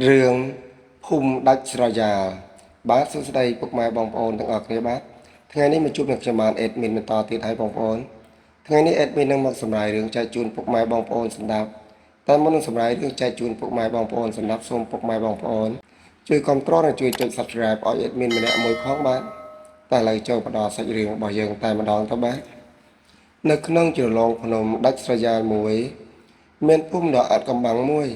រឿងភូមិដាច់ស្រយាលបាទសួស្តីពុកម៉ែបងប្អូនទាំងអស់គ្នាបាទថ្ងៃនេះមកជួបនឹងខ្ញុំបាន admin បន្តទៀតហើយបងប្អូនថ្ងៃនេះ admin នឹងមកសម្រាយរឿងចែកជូនពុកម៉ែបងប្អូនសម្ដាប់តែមុននឹងសម្រាយរឿងចែកជូនពុកម៉ែបងប្អូនសម្ដាប់សូមពុកម៉ែបងប្អូនជួយគាំទ្រនិងជួយចុច Subscribe ឲ្យ admin ម្នាក់មួយផងបាទតែឥឡូវចូលបន្តសាច់រឿងរបស់យើងតែម្ដងទៅបាទនៅក្នុងជ្រលងភ្នំដាច់ស្រយាលមួយ មានភូមិដ៏អាថ៌កំបាំងមួយ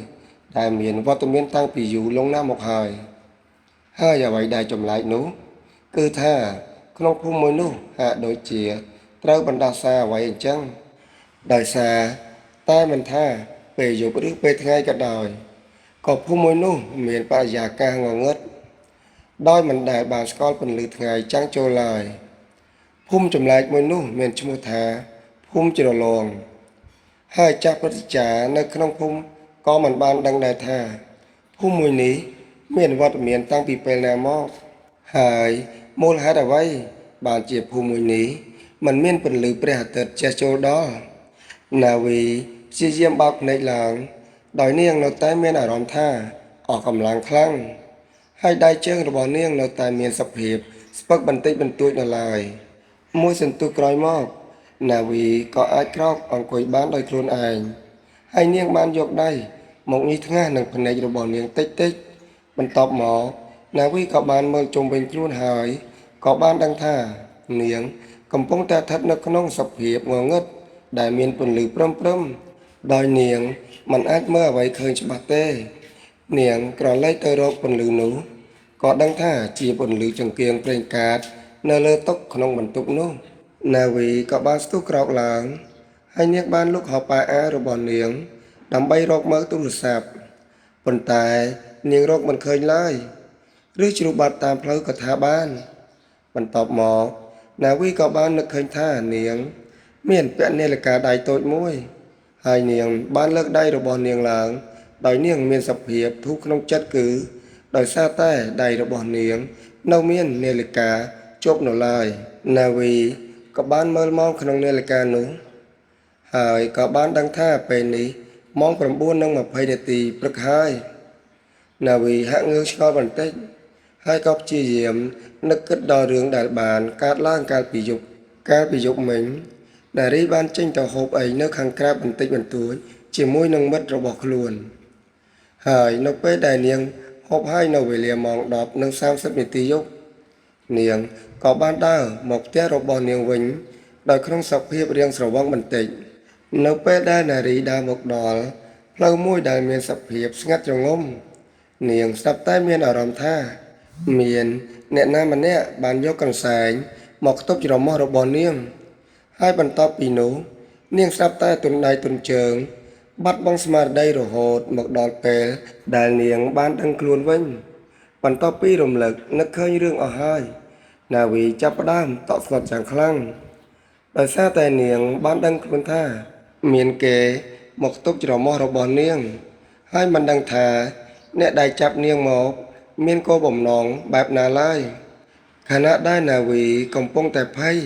ដែលមានវត្តមានតាំងពីយូរលង់ណាស់មកហើយ ហើយអ្វីដែលចម្លែកនោះ គឺថាក្នុងភូមិមួយនោះហាក់ដូចជាត្រូវបណ្ដាសាអ្វីអញ្ចឹងដោយសារតែមិនថាពេលយប់ឬពេលថ្ងៃក៏ដោយក៏ភូមិមួយនោះមានបរិយាកាសងងឹតដោយមិនដែលបានស្គាល់ពន្លឺថ្ងៃចាំងចូលឡើយភូមិចម្លែកមួយនោះមានឈ្មោះថាភូមិជ្រលង ហើយចាស់ព្រឹទ្ធាចារ្យនៅក្នុងភូមិក៏មិនបានដឹងដែរថាភូមិមួយនេះមានវត្តមានតាំងពីពេលណាមកហើយមូលហេតុអ្វីបានជាភូមិមួយនេះមិនមានពន្លឺព្រះអាទិត្យជះចូលដល់ណាវីព្យាយាមបើកភ្នែកឡើងដោយនាងនៅតែមានអារម្មណ៍ថាអស់កម្លាំងខ្លាំងហើយដៃជើងរបស់នាងនៅតែមានសភាពស្ពឹកបន្តិចបន្តួចនៅឡើយមួយសន្ទុះក្រោយមកណាវីក៏អាចក្រោកអង្គុយបានដោយខ្លួនឯងហើយនាងបានយកដៃមកញីថ្ងាសនឹងភ្នែករបស់នាងតិចតិចបន្ទាប់មកណាវីក៏បានមើលជុំវិញខ្លួនហើយក៏បានដឹងថានាងកំពុងតែស្ថិតនៅក្នុងសភាពងងឹតដែលមានពន្លឺព្រឹមៗដោយនាងមិនអាចមើលអ្វីឃើញច្បាស់ទេ នាងក្រឡេកទៅរកពន្លឺនោះក៏ដឹងថាជាពន្លឺចង្គៀងប្រេងកាតនៅលើតុក្នុងបន្ទប់នោះណាវីក៏បានស្ទុះក្រោកឡើងហើយនាងបានលុកហោប៉ៅអាវរបស់នាងដើម្បីរកមើលទូរស័ព្ទប៉ុន្តែនាងរកមិនឃើញឡើយឬជ្រុះបាត់តាមផ្លូវក៏ថាបានបន្ទាប់មកណាវីក៏បាននឹកឃើញថានាងមានពាក់នាឡិកាដៃតូចមួយហើយនាងបានលើកដៃរបស់នាងឡើងដោយនាងមានសភាពធូរក្នុងចិត្តគឺដោយសារតែដៃរបស់នាងនៅមាននាឡិកាជាប់នៅឡើយណាវីក៏បានមើលម៉ោងក្នុងនាឡិកានោះហើយក៏បានដឹងថាពេលនេះម៉ោង9:20នាទីព្រឹកហើយណាវីហាក់ងឿងឆ្ងល់បន្តិចហើយក៏ព្យាយាមនឹកគិតដល់រឿងដែលបានកើតឡើងកាលពីយប់កាលពីយប់មិញនារីបានចេញទៅហូបអីនៅខាងក្រៅបន្តិចបន្តួចជាមួយនឹងមិត្តរបស់ខ្លួនហើយនៅពេលដែលនាងហូបហើយនៅវេលាម៉ោង10:30នាទីយប់នាងក៏បានដើរមកផ្ទះរបស់នាងវិញដោយក្នុងសភាពរាងស្រវឹងបន្តិចនៅពេលដែលនារីដើរមកដល់ផ្លូវមួយដែលមានសភាពស្ងាត់ជ្រងំនាងស្រាប់តែមានអារម្មណ៍ថាមានអ្នកណាម្នាក់បានយកកន្សែងមកខ្ទប់ច្រមុះរបស់នាងហើយបន្ទាប់ពីនោះនាងស្រាប់តែទន់ដៃទន់ជើងបាត់បង់ស្មារតីរហូតមកដល់ពេលដែលនាងបានដឹងខ្លួនវិញបន្ទាប់ពីរំលឹកនឹកឃើញរឿងអស់ហើយណាវីចាប់ផ្ដើមតក់ស្លុតយ៉ាងខ្លាំងដោយសារតែនាងបានដឹងខ្លួនថាមានគេមកខ្ទប់ច្រមុះរបស់នាងហើយមិនដឹងថាអ្នកដែលចាប់នាងមកមានគោលបំណងបែបណាឡើយខណៈដែលណាវីកំពុងតែភ័យ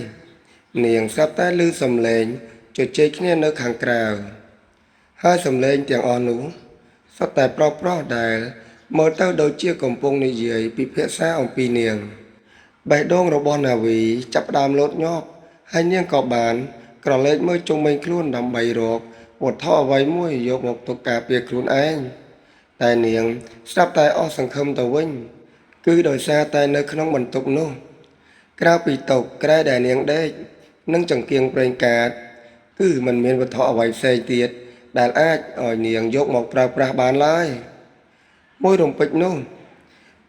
នាងស្រាប់តែឮសំឡេងជជែកគ្នានៅខាងក្រៅហើយសំឡេងទាំងអស់នោះសុទ្ធតែប្រុសៗដែលមើលទៅដូចជាកំពុងនិយាយពិភាក្សាអំពីនាងបេះដូងរបស់ណាវីចាប់ផ្ដើមលោតញាប់ហើយនាងក៏បានក្រឡេកមើលជុំវិញខ្លួនដើម្បីរកវត្ថុអ្វីមួយយកមកទុកការពារខ្លួនឯងតែនាងស្រាប់តែអស់សង្ឃឹមទៅវិញគឺដោយសារតែនៅក្នុងបន្ទប់នោះក្រៅពីតុគ្រែដែលនាងដេកនិងចង្គៀងប្រេងកាតគឺមិនមានវត្ថុអ្វីផ្សេងទៀតដែលអាចឲ្យនាងយកមកប្រើប្រាស់បានឡើយមួយរំពេចនោះ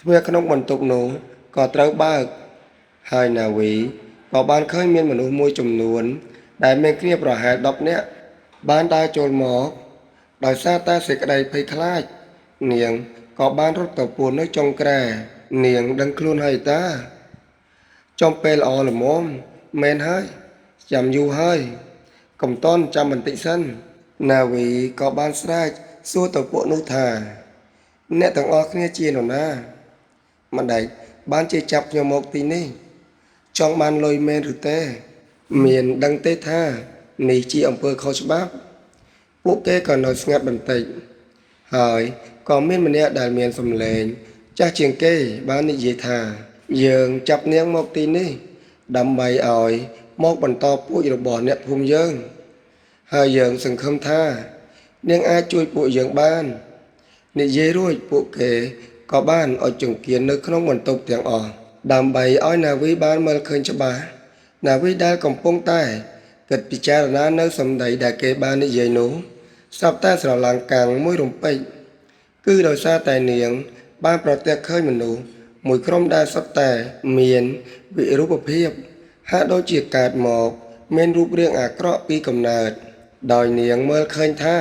ទ្វារក្នុងបន្ទប់នោះក៏ត្រូវបើកហើយណាវីក៏បានឃើញមានមនុស្សមួយចំនួនដែលមានគ្នាប្រហែល10នាក់បានដើរចូលមកដោយសារតែសេចក្តីភ័យខ្លាចនាងក៏បានរត់ទៅពួននៅចុងគ្រែនាងដឹងខ្លួនហើយតាចំពេលល្អល្មមមែនហើយចាំយូរហើយកុំតន់ចាំបន្តិចសិនណាវីក៏បានស្រែកសួរទៅពួកនោះថាអ្នកទាំងអស់គ្នាជានរណាម្ដេចបានជាចាប់ខ្ញុំមកទីនេះចង់បានលុយមែនឬទេមានដឹងទេថានេះជាអំពើខុសច្បាប់ពួកគេក៏នៅស្ងាត់បន្តិចហើយ ក៏មានម្នាក់ដែលមានសំឡេងចាស់ជាងគេបាននិយាយថា យើងចាប់នាងមកទីនេះ ដើម្បីឲ្យមកបន្តពូជរបស់អ្នកភូមិយើង ហើយយើងសង្ឃឹមថា នាងអាចជួយពួកយើងបាន និយាយរួចពួកគេក៏បានអុជចង្កៀននៅក្នុងបន្ទប់ទាំងអស់ដើម្បីឲ្យណាវីបានមើលឃើញច្បាស់ណាវីដែលកំពុងតែគិតពិចារណានៅសម្ដីដែលគេបាននិយាយនោះស្រាប់តែស្រឡាំងកាំងមួយរំពេចគឺដោយសារតែនាង បានប្រទះឃើញមនុស្សមួយក្រុមដែលសុទ្ធតែមានវិរូបភាពហាក់ដូចជាកើតមកមានរូបរាងអាក្រក់ពីកំណើតដោយនាងមើលឃើញថា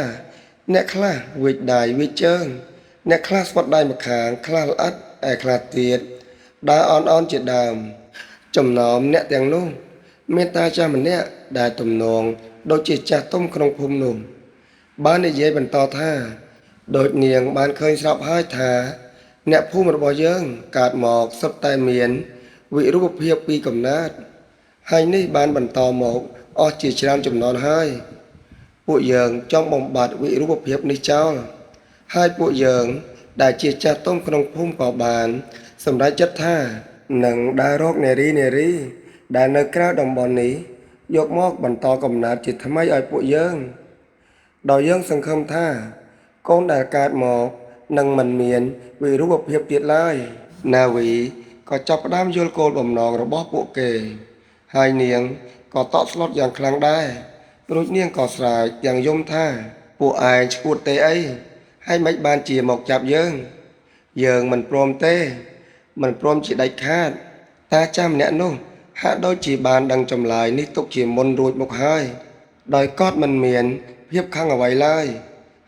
អ្នកខ្លះវេចដៃវេចជើង អ្នកខ្លះស្វាត់ដៃម្ខាងខ្លះល្អិតឯខ្លះទៀតដើរអន់អន់ជាដើម ចំណោមអ្នកទាំងនោះ មានតាចាស់ម្នាក់ដែលទំនងដូចជាចាស់ទុំក្នុងភូមិនោះ បាននិយាយបន្តថា ដូចនាងបានឃើញស្រាប់ហើយថា អ្នកភូមិរបស់យើងកើតមកសុទ្ធតែមាន វិរូបភាពពីកំណើតហើយនេះបានបន្តមកអស់ជាច្រើនជំនាន់ហើយ ពួកយើងចង់បំបត្តិវិរូបភាពនេះចោលហើយពួកយើងដែលជាចាស់ទុំក្នុងភូមិក៏បាន សម្រេចចិត្តថានឹងដើររកនារីនារី ដែលនៅក្រៅតំបន់នេះយកមកបន្តកំណើតជាថ្មីឲ្យពួកយើង ដោយយើងសង្ឃឹមថា កូនដែលកើតមកនឹងមិនមានវិរូបភាពទៀតឡើយណាវីក៏ចាប់ផ្ដើមយល់គោលបំណងរបស់ពួកគេ ហើយនាងក៏តក់ស្លុតយ៉ាងខ្លាំងដែររួចនាងក៏ស្រែកទាំងយំថា ពួកឯងឈួតទេអីហើយមិនបានជាមកចាប់យើង យើងមិនព្រមទេ មិនព្រមជាដាច់ខាត តាចាស់ម្នាក់នោះហាក់ដូចជាបានដឹងចម្លើយនេះទុកជាមុនរួចមកហើយ ដោយគាត់មិនមានភាពខឹងអ្វីឡើយ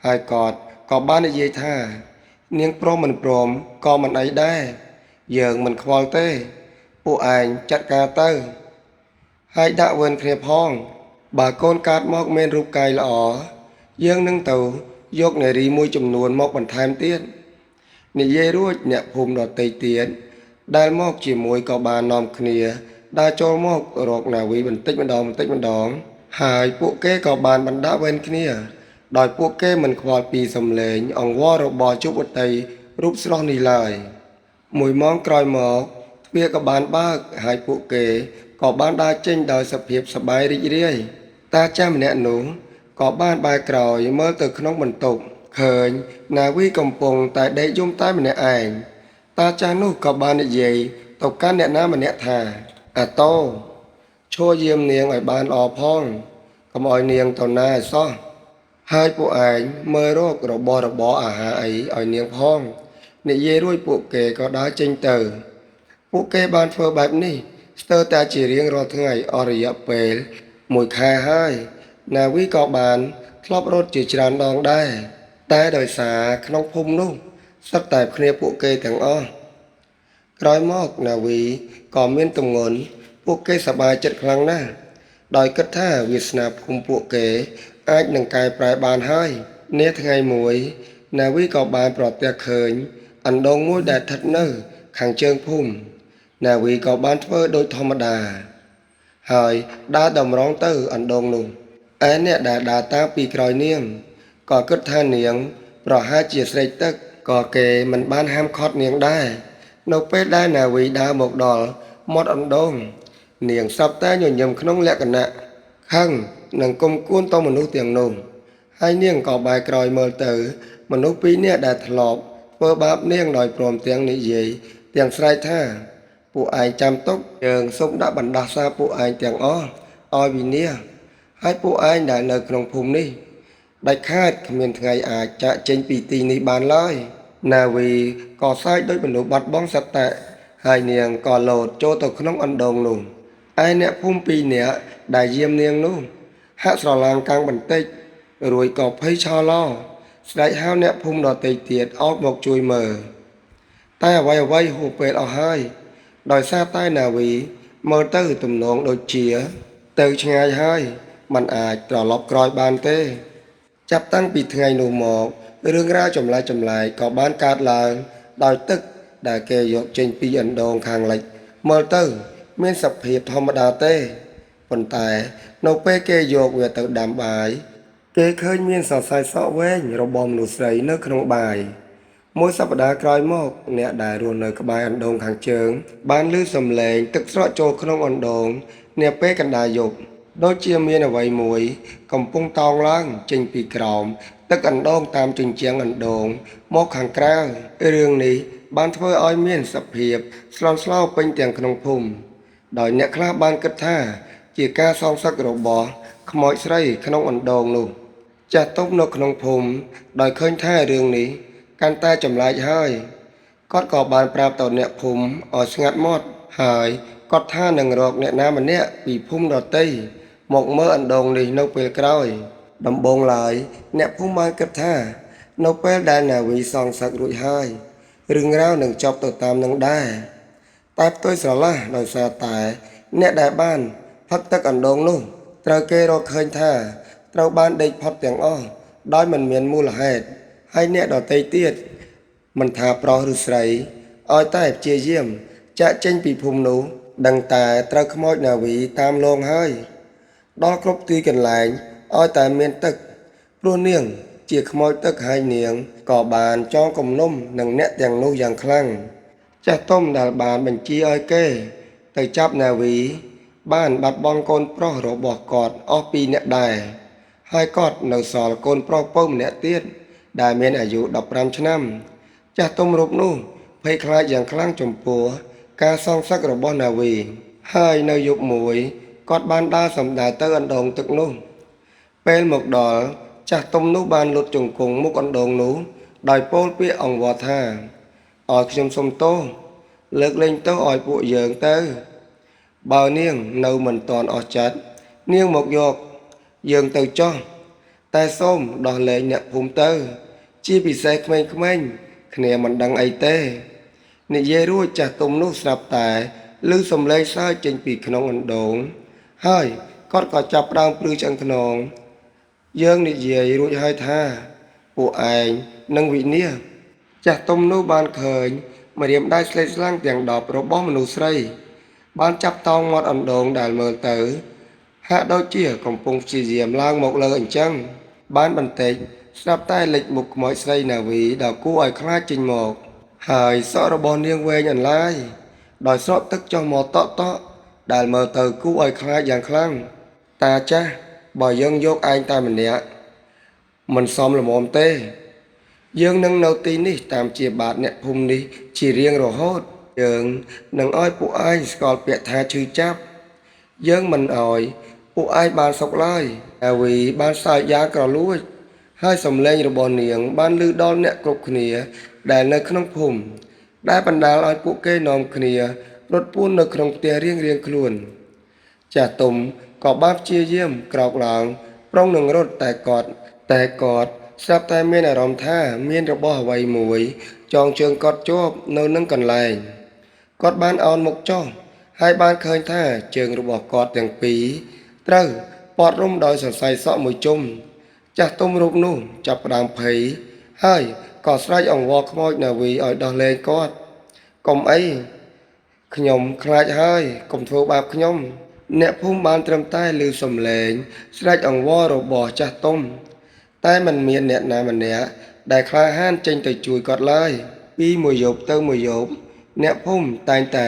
ហើយគាត់ក៏បាននិយាយថា នាងព្រមមិនព្រមក៏មិនអីដែរយើងមិនខ្វល់ទេ ពួកឯងចាត់ការទៅ ហើយដាក់វេនគ្នាផង បើកូនកើតមកមានរូបកាយល្អយើងនឹងទៅយកនារីមួយចំនួនមកបន្ថែមទៀតនិយាយរួចអ្នកភូមិដទៃទៀតដែលមកជាមួយក៏បាននាំគ្នាដើរចូលមករកណាវីបន្តិចម្ដងបន្តិចម្ដង ហើយពួកគេក៏បានបណ្ដាក់វេនគ្នា ដោយពួកគេមិនខ្វល់ពីសំឡេងអង្វររបស់យុវតីរូបស្រស់នេះឡើយមួយម៉ោងក្រោយមកទ្វារក៏បានបើកហើយពួកគេក៏បានដើរចេញដោយសភាពសប្បាយរីករាយតាចាស់ម្នាក់នោះក៏បានបែរក្រោយមើលទៅក្នុងបន្ទប់ឃើញណាវីកំពុងតែដេកយំតែម្នាក់ឯងតាចាស់នោះក៏បាននិយាយទៅកាន់អ្នកណាម្នាក់ថាអាតោឈរយាមនាងឲ្យបានល្អផងកុំឲ្យនាងទៅណាឲ្យសោះហើយពួកឯងមើលរករបស់របរអាហារអីឲ្យនាងផងនិយាយរួចពួកគេក៏ដើរចេញទៅពួកគេបានធ្វើបែបនេះស្ទើរតែជារៀងរាល់ថ្ងៃអស់រយៈពេលមួយខែហើយណាវីក៏បានធ្លាប់រត់ជាច្រើនដងដែរតែដោយសារក្នុងភូមិនោះសុទ្ធតែគ្នាពួកគេទាំងអស់ក្រោយមកណាវីក៏មានទម្ងន់ពួកគេសប្បាយចិត្តខ្លាំងណាស់ដោយគិតថាវាសនាភូមិពួកគេអាចនឹងកែប្រែបានហើយនាថ្ងៃមួយណាវីក៏បានប្រទះឃើញអណ្ដូងមួយដែលស្ថិតនៅខាងជើងភូមិណាវីក៏បានធ្វើដូចធម្មតាហើយដើរតម្រង់ទៅអណ្ដូងនោះឯអ្នកដែលដើរតាមពីក្រោយនាងក៏គិតថានាងប្រហែលជាស្រេកទឹកក៏គេមិនបានហាមឃាត់នាងដែរនៅពេលដែលណាវីដើរមកដល់មាត់អណ្ដូងនាងស្រាប់តែញញឹមក្នុងលក្ខណៈខឹងនិងគុំគួនទៅមនុស្សទាំងនោះហើយនាងក៏បែរក្រោយមើលទៅមនុស្សពីរនាក់ដែលធ្លាប់ធ្វើបាបនាងដោយព្រមទាំងនិយាយទាំងស្រែកថាពួកឯងចាំទុកយើងសូមដាក់បណ្ដាសាពួកឯងទាំងអស់ឲ្យវិនាសហើយពួកឯងដែលនៅក្នុងភូមិនេះដាច់ខាតគ្មានថ្ងៃអាចចាកចេញពីទីនេះបានឡើយណាវីក៏សើចដូចមនុស្សបាត់បង់សតិហើយនាងក៏លោតចូលទៅក្នុងអណ្ដូងនោះឯអ្នកភូមិពីរនាក់ដែលយាមនាងនោះហាក់ស្រឡាងកាំងបន្តិចរួចក៏ភ័យឆោឡោស្រែកហៅអ្នកភូមិដទៃទៀតអោបមកជួយមើលតែអ្វីៗហួសពេលអស់ហើយដោយសារតែណាវីមើលទៅទំនងដូចជាទៅឆ្ងាយហើយมันអាចត្រឡប់ក្រោយបានទេចាប់តាំងពីថ្ងៃនោះមករឿងរ៉ាវចម្លែកៗក៏បានកើតឡើងដោយទឹកដែលគេយកចេញពីអណ្ដូងខាងលិចមើលទៅមានសភាពធម្មតាទេប៉ុន្តែនៅពេលគេយកវាទៅដាំបាយគេឃើញមានសរសៃសក់វែងរបស់មនុស្សស្រីនៅក្នុងបាយ មួយសប្តាហ៍ក្រោយមកអ្នកដែលរស់នៅក្បែរអណ្ដូងខាងជើងបានឮសំឡេងទឹកស្រក់ចូលក្នុងអណ្ដូងនាពេលកណ្តាលយប់ដូចជាមានអ្វីមួយកំពុងតោងឡើងចេញពីក្រោមទឹកអណ្ដូងតាមជញ្ជាំងអណ្ដូងមកខាងក្រៅរឿងនេះបានធ្វើឲ្យមានសភាពស្លន់ស្លោពេញទាំងក្នុងភូមិដោយអ្នកខ្លះបានគិតថាជាការសងសឹករបស់ខ្មោចស្រីក្នុងអណ្ដូងនោះចាស់ទុំនៅក្នុងភូមិដោយឃើញថារឿងនេះកាន់តែចម្លែកហើយគាត់ក៏បានប្រាប់ទៅអ្នកភូមិឲ្យស្ងាត់មាត់ហើយគាត់ថានឹងរកអ្នកណាម្នាក់ពីភូមិដទៃមកមើលអណ្ដូងនេះនៅពេលក្រោយដំបូងឡើយអ្នកភូមិបានគិតថានៅពេលដែលនាវីសងសឹករួចហើយរឿងរ៉ាវនឹងចប់ទៅតាមនឹងដែរតែផ្ទុយស្រឡះដោយសារតែអ្នកដែលបានផឹកទឹកអណ្ដូងនោះត្រូវគេរកឃើញថាត្រូវបានដេកផុតទាំងអស់ដោយមិនមានមូលហេតុហើយអ្នកដទៃទៀតមិនថាប្រុសឬស្រីឲ្យតែព្យាយាមចាក់ចេញពីភូមិនោះដឹងតែត្រូវខ្មោចនាវីតាមលងហើយដល់គ្រប់ទីកន្លែងឲ្យតែមានទឹកព្រោះនាងជាខ្មោចទឹកហើយនាងក៏បានចងគំនុំនឹងអ្នកទាំងនោះយ៉ាងខ្លាំងចាស់ទុំដែលបានបញ្ជាឲ្យគេទៅចាប់នាវីបានបាត់បង់កូនប្រុសរបស់គាត់អស់ពីរនាក់ដែរហើយគាត់នៅសល់កូនប្រុសពៅម្នាក់ទៀតដែលមានអាយុ15ឆ្នាំចាស់ទុំរូបនោះភ័យខ្លាចយ៉ាងខ្លាំងចំពោះការសងសឹករបស់នាវីហើយនៅយប់មួយគាត់បានដើរសម្ដៅទៅអណ្ដូងទឹកនោះពេលមកដល់ចាស់ទុំនោះបានលុតជង្គង់មុខអណ្ដូងនោះដោយពោលពាក្យអង្វរថាឲ្យខ្ញុំសុំទោសលើកលែងទោសឲ្យពួកយើងទៅបើនាងនៅមិនទាន់អស់ចិត្តនាងមកយកយើងទៅចោះតែសូមដោះលែងអ្នកភូមិទៅជាពិសេសក្មេងៗគ្នាមិនដឹងអីទេនិយាយរួចចាស់ទុំនោះស្រាប់តែឮសំឡេងសើចចេញពីក្នុងអណ្ដូងហើយគាត់ក៏ចាប់ផ្ដើមព្រឺឆ្អឹងខ្នងយើងនិយាយរួចហើយថាពួកឯងនឹងវិនាសចាស់ទុំនោះបានឃើញម្រាមដៃស្លេកស្លាំងទាំង10របស់មនុស្សស្រីបានចាប់តោងមាត់អណ្ដូងដែលមើលទៅហាក់ដូចជាកំពុងព្យាយាមឡើងមកលើអញ្ចឹងបានបន្តិចស្រាប់តែលេចមុខខ្មោចស្រីនាវីដ៏គួរឲ្យខ្លាចចេញមកហើយសក់របស់នាងវែងអន្លាយដោយស្រក់ទឹកចុះមកតក់តក់ដែលមើលទៅគួរឲ្យខ្លាចយ៉ាងខ្លាំងតាចាស់បើយើងយកឯងតែម្នាក់មិនសមល្មមទេយើងនឹងនៅទីនេះតាមជាបាតអ្នកភូមិនេះជារៀងរហូតយើងនឹងឲ្យពួកឯងស្គាល់ពាក្យថាឈឺចាប់យើងមិនឲ្យពួកឯងបានសុខឡើយនាវីបានសើចយ៉ាងក្រលួចហើយសំឡេងរបស់នាងបានឮដល់អ្នកគ្រប់គ្នាដែលនៅក្នុងភូមិដែលបណ្ដាលឲ្យពួកគេនាំគ្នារត់ពួននៅក្នុងផ្ទះរៀងៗខ្លួនចាស់ទុំក៏បានព្យាយាមក្រោកឡើងប្រុងនឹងរត់តែគាត់ស្រាប់តែមានអារម្មណ៍ថាមានរបស់អ្វីមួយចងជើងគាត់ជាប់នៅនឹងកន្លែងគាត់បានអោនមុខចុះហើយបានឃើញថាជើងរបស់គាត់ទាំងពីរត្រូវព័ទ្ធរុំដោយសរសៃសក់មួយជុំចាស់ទុំរូបនោះចាប់ផ្ដើមភ័យហើយក៏ស្រែកអង្វរខ្មោចនាវីឲ្យដោះលែងគាត់កុំអីខ្ញុំខ្លាចហើយកុំធ្វើបាបខ្ញុំអ្នកភូមិបានត្រឹមតែឮសំឡេងស្រែកអង្វររបស់ចាស់ទុំតែមិនមានអ្នកណាម្នាក់ដែលក្លាហានចេញទៅជួយគាត់ឡើយពីមួយយប់ទៅមួយយប់អ្នកភូមិតែងតែ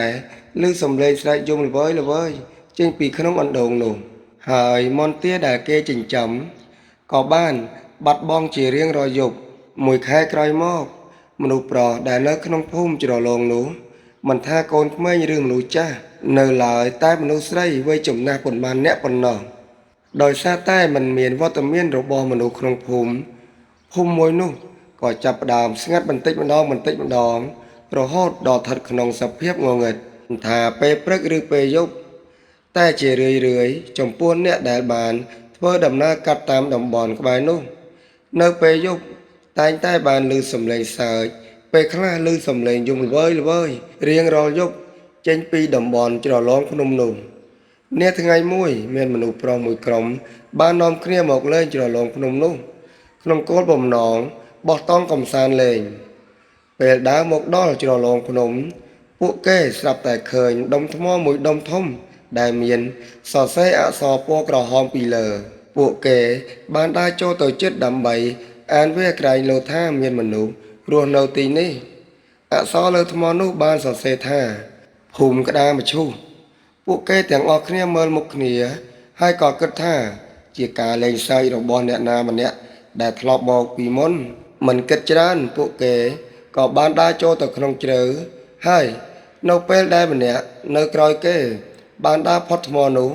ឮសំឡេងស្រែកយំល្វើយល្វើយចេញពីក្នុងអណ្ដូងនោះហើយមន្ទាដែលគេចិញ្ចឹមក៏បានបាត់បង់ជារៀងរាល់យប់មួយខែក្រោយមកមនុស្សប្រុសដែលនៅក្នុងភូមិជ្រលងនោះមិនថាកូនក្មេងឬមនុស្សចាស់នៅឡើយតែមនុស្សស្រីវ័យចំណាស់ប៉ុន្មានអ្នកប៉ុណ្ណោះដោយសារតែមិនមានវត្តមានរបស់មនុស្សក្នុងភូមិភូមិមួយនោះក៏ចាប់ផ្ដើមស្ងាត់បន្តិចម្ដងបន្តិចម្ដងរហូតដល់ស្ថិតក្នុងសភាពងងឹតថាពេលព្រឹកឬពេលយប់តែជារឿយៗចំពោះអ្នកដែលបានធ្វើដំណើរកាត់តាមតំបន់ក្បែរនោះនៅពេលយប់តែងតែបានឮសំឡេងសើចពេលខ្លះឮសំឡេងយំល្វើយល្វើយរៀងរាល់យប់ចេញពីតំបន់ជ្រលងភ្នំនោះនាថ្ងៃមួយមានមនុស្សប្រុសមួយក្រុមបាននាំគ្នាមកលេងជ្រលងភ្នំនោះក្នុងគោលបំណងបោះតង់កំសាន្តលេងពេលដើរមកដល់ជ្រលងភ្នំពួកគេស្រាប់តែឃើញដុំថ្មមួយដុំធំដែលមានសរសេរអក្សរពណ៌ក្រហមពីលើពួកគេបានដើរចូលទៅជិតដើម្បីអានវាក្រែងលោថាមានមនុស្ស រស់នៅទីនេះ អក្សរលើថ្មនោះបានសរសេរថាភូមិក្តារមឈូសពួកគេទាំងអស់គ្នាមើលមុខគ្នា ហើយក៏គិតថា ជាការលេងសើចរបស់អ្នកណាម្នាក់ដែលធ្លាប់មកពីមុន មិនគិតច្រើនពួកគេក៏បានដើរចូលទៅក្នុងជ្រៅហើយនៅពេលដែលម្នាក់នៅក្រោយគេ បានដើរផុតថ្មនោះ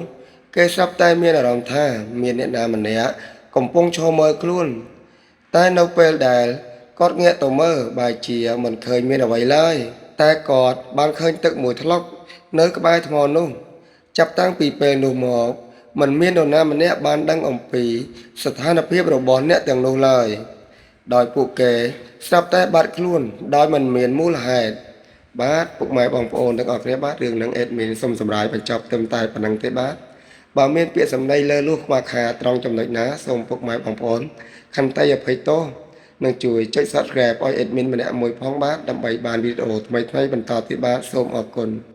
គេស្រាប់តែមានអារម្មណ៍ថាមានអ្នកណាម្នាក់កំពុងឈរមើលខ្លួន តែនៅពេលដែលគាត់ងាកទៅមើលបែរជាមិនឃើញមានអ្វីឡើយ តែគាត់បានឃើញទឹកមួយថ្លុកនៅក្បែរថ្មនោះ ចាប់តាំងពីពេលនោះមក មិនមាននរណាម្នាក់បានដឹងអំពីស្ថានភាពរបស់អ្នកទាំងនោះឡើយ ដោយពួកគេស្រាប់តែបាត់ខ្លួនដោយមិនមានមូលហេតុបាទពុកម៉ែបងប្អូនទាំងអស់គ្នាបាទរឿងនឹង admin សូមសម្រាយបញ្ចប់ត្រឹមតែប៉ុណ្្នឹងទេបាទបើមានពាក្យសម្ដីលើលួសខ្វះខាតត្រង់ចំណុចណាសូមពុកម៉ែបងប្អូនខន្តីអភ័យទោសនិងជួយចុច Subscribe ឲ្យ admin ម្នាក់មួយផងបាទដើម្បីបានវីដេអូថ្មីៗបន្តទៀតបាទសូមអរគុណ។